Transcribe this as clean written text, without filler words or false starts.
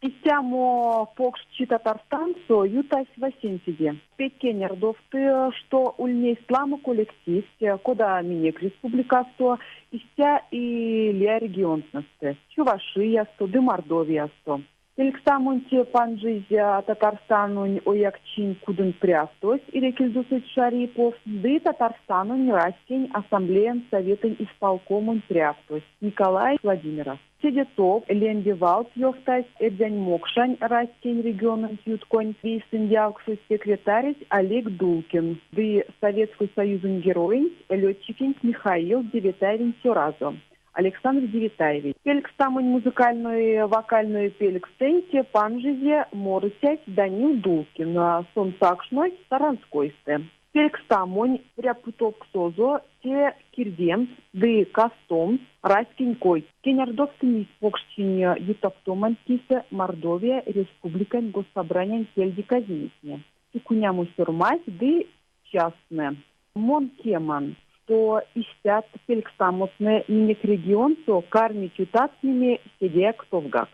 Истямо покш чи Татарстансо ютась васенцеде. Пек кенярдовты, што ульнесть ламо коллективть, кода минек республикасто, истя и лия регионтнэстэ, Чувашиясто ды Мордовиясто. Пелькстамонть панжизь Татарстанонь Ояксчинь кудонь прявтось Ирек Ильдусович Шарипов ды Татарстанонь Раськень Ассамблеянь Советэнь исполкомонь прявтось Николай Владимиров. Седе тов лембе валт ёвтась Эрзянь-мокшань раськень региононть ютконь вейсэндявксонь секретаресь Олег Дулкин ды Советской Союзонь Героенть, лётчикенть Михаил Девятаевень цёразо, Александр Девятаевич. Пелькстамонь музыкальной вокальной пельксэнть панжизе морыцясь Данил Дулкин. Сон сакшнось Саранскойстэ. Пелькстамонь пряпутовксозо, те кирдемс ды кастомс раськень койть. Кенярдовтымизь покшчинь ютавтоманть кисэ Мордовия Республикань Госсобраниянь пельде казнетне, Сюконямо сёрмась ды частнэ. Мон кеман, што истят пелькстамотне минек регионсо кармить ютавтнеме седеяк товгак.